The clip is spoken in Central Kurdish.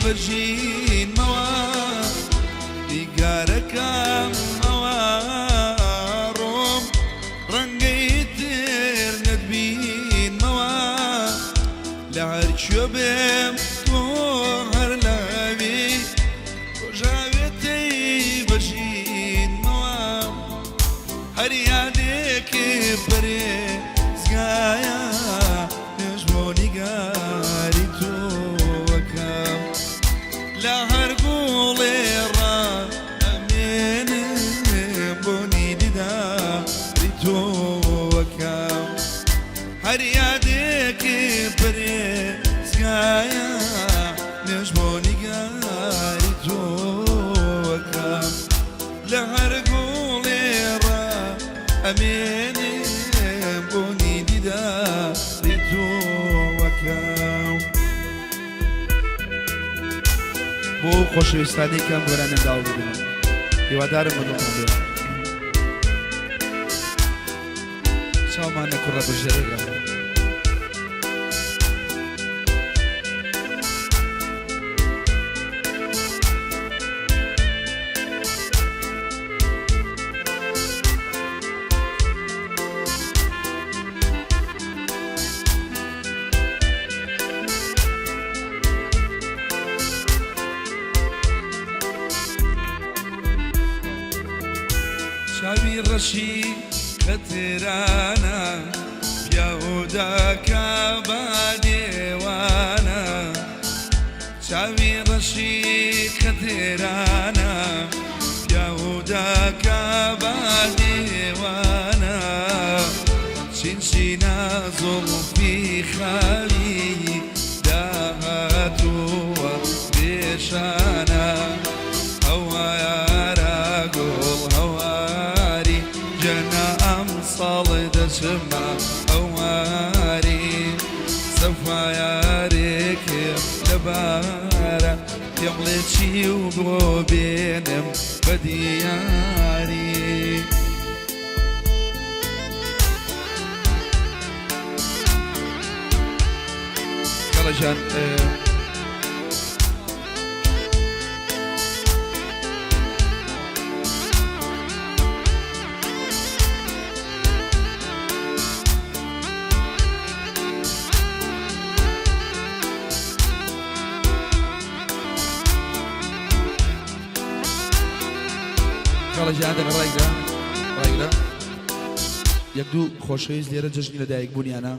بەژینمەوە نیگارەکەم ئەوە ڕۆم ڕەنگەی تر نەتبینمەوە لە هەرکوێ بێم تۆ هەر لەوێی ڕۆژاوێتەی بەژینمەوە هەر یادێکێ پەرێزگایە نوێژ بۆ نیگاری تۆ ئەکەم لە هەر گوڵێ ڕا ئەمێنم بۆنی دیداری تۆ ئەکەم هەر یادێکێ پەرێزگایە نوێژ بۆ نیگاری تۆ ئەکەم لە هەر گوڵێ ڕا ئەمێنم بۆنی دیداری تۆ ئەکەم. بۆ ئەو خۆشەویستانەی کە ئەم گۆرانیەم داوە ببینن هیوادارم بەدڵتان بێ. چاومان لە کوڕە بژێرەکە. چاوی ڕەشی خەترانە پیاو دەکا بە دێوانە چاوی ڕەشی خەترانە پیاو دەکا بە دێوانە چینچینە زوڵفی خاوی داهاتووە بێشانە هەوارە گوڵ هەواری جەنە ئەمساڵ دەچمە هەواری سەفا یارێکم لەبارە پێم بڵێ چی و بۆ بێنم بە دیاری. کاڵە گیان کاڵە گیان دەقە ڕایگرە ڕایگرە یەک دوو خۆشەویست لێرە جەژنی لەدایک بوونیانە.